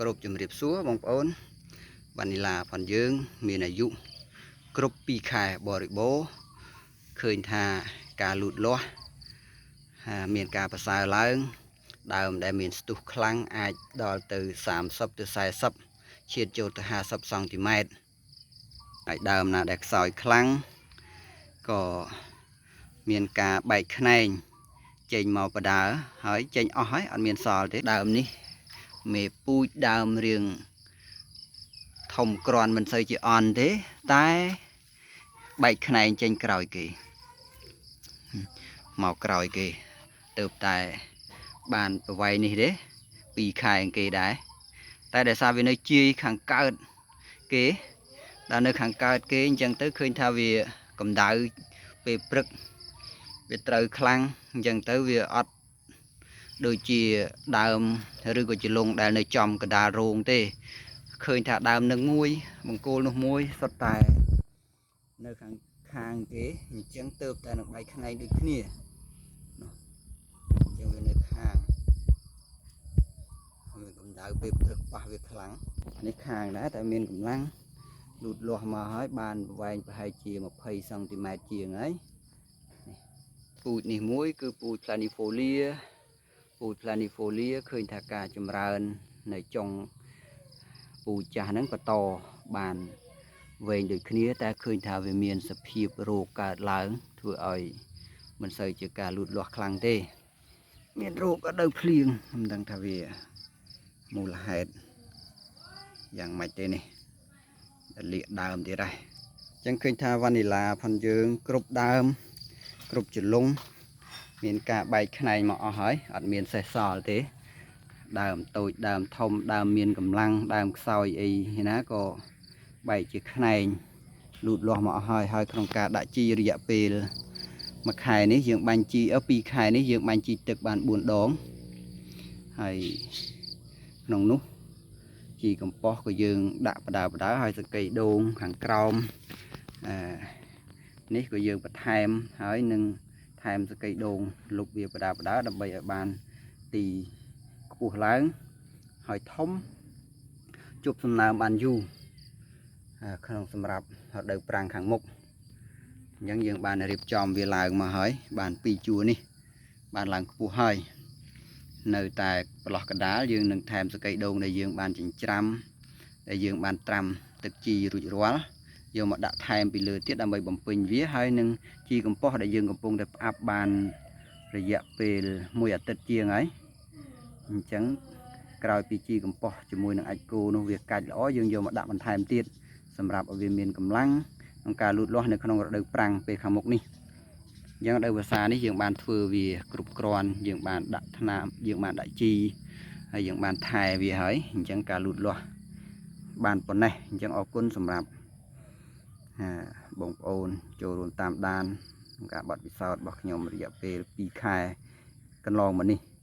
គ្រប់ជំរាបសួរបងប្អូនវ៉ានីឡាផនយើងមានអាយុគ្រប់2ខែបរិបូរណ៍ឃើញថាការលូតលាស់មានការប្រសើរឡើងដើមដែលមានស្ទុះខ្លាំងអាចដល់ទៅ30ទៅ40ឈាតចូលទៅ50សង់ទីម៉ែត្រហើយដើមណាដែលខ្សោយខ្លាំងក៏មានការបែកខ្នែងចេញមកបដើហើយចេញអស់ហើយអត់មានសល់ទេដើមនេះមេពូជដើមរៀងធំក្រាន់មិនសូវជាអន់ទេតែបែកខ្នែងចេញក្រោយគេមកក្រោយគេទៅតែបានប្រវែងនេះទេ2ខែគេដែរតែដោយសារវានៅជាយខាងកើតគេដល់នៅខាងកើតគេអញ្ចឹងទៅឃើញថាវាកម្ដៅពេលព្រឹកវាត្រូវខ្លាំងអញ្ចឹងទៅវាអត់ដូចជាដើមឬក៏ជាលងដែលនៅចំកណ្ដាលរោងទេឃើញថាដើមនឹងមួយបង្គោលនោះមួយសុទ្ធតែនៅខាងខាងគេអញ្ចឹងទៅតែនឹងបែកខ្នែងដូចគ្នានោះអញ្ចឹងវានៅខាងវាកម្ដៅពេលព្រឹកប៉ះវាខ្លាំងនេះខាងដែរតែមានកម្លាំងលូតលាស់មកហើយបានប្រវែងប្រហែលជា20សង់ទីម៉ែត្រជាងហើយនេះពូជនេះមួយគឺពូជ Planifolia ពូជ Planifolia ឃើញថាការចម្រើននៅចុងពូជចាស់ហ្នឹងបន្តបានវែងដូចគ្នាតែឃើញថាវាមានសភាពរោគកើតឡើងធ្វើឲ្យមិនសូវជាការលូតលាស់ខ្លាំងទេមានរោគក៏ដូវភ្លៀងមិនដឹងថាវាមូលហេតុយ៉ាងម៉េចទេនេះលាកដើមទៀតដែរអញ្ចឹងឃើញថាវ៉ានីឡាផនយើងគ្រប់ដើមគ្រប់ចលងមានការបែកខ្នែងមកអស់ហើយអត់មានសេះសល់ទេដើមតូចដើមធំដើមមានកម្លាំងដើមខ្សោយអីណាក៏បែកជាខ្នែងលូតលាស់មកអស់ហើយហើយក្នុងការដាក់ជីរយៈពេលមួយខែនេះយើងបាញ់ជី2ខែនេះយើងបាញ់ជីទឹកបាន4ដងហើយក្នុងនោះជីកំប៉ុស្តក៏យើងដាក់បដើបដើហើយសង្កេតដូងខាងក្រោមអឺនេះក៏យើងបន្ថែមហើយនឹងថែមសង្កេតដូងលុបវាបដើបដើដើម្បីឲ្យបានទីខ្ពស់ឡើងហើយធំជប់សំណើមបានយូរក្នុងសម្រាប់រដូវប្រាំងខាងមុខអញ្ចឹងយើងបានរៀបចំវាឡើងមកហើយបាន2ជួរនេះបានឡើងខ្ពស់ហើយនៅតែប្រឡោះកណ្ដាលយើងនឹងថែមសកីដូងដែលយើងបានចិញ្ច្រាំដែលយើងបានត្រាំទឹកជីរួចរាល់យកមកដាក់ថែមពីលើទៀតដើម្បីបំពេញវាហើយនឹងជីកំប៉ុស្តដែលយើងកំពុងតែផ្អាប់បានរយៈពេលមួយអាទិត្យជាងហើយអញ្ចឹងក្រោយពីជីកំប៉ុស្តជាមួយនឹងអាចគោនោះវាកាច់ល្អយើងយកមកដាក់បន្ថែមទៀតសម្រាប់ឲ្យវាមានកម្លាំងក្នុងការលូតលាស់នៅក្នុងរដូវប្រាំងពេលខាងមុខនេះអញ្ចឹងរដូវវស្សានេះយើងបានធ្វើវាគ្រប់គ្រាន់យើងបានដាក់ថ្នាំយើងបានដាក់ជីហើយយើងបានថែវាហើយអញ្ចឹងការលូតលាស់បានប៉ុណ្ណេះអញ្ចឹងអរគុណសម្រាប់បងប្អូនចូលរួមតាមដានក្នុងការបទពិសោធន៍របស់ខ្ញុំរយៈពេល2ខែកន្លងមកនេះ។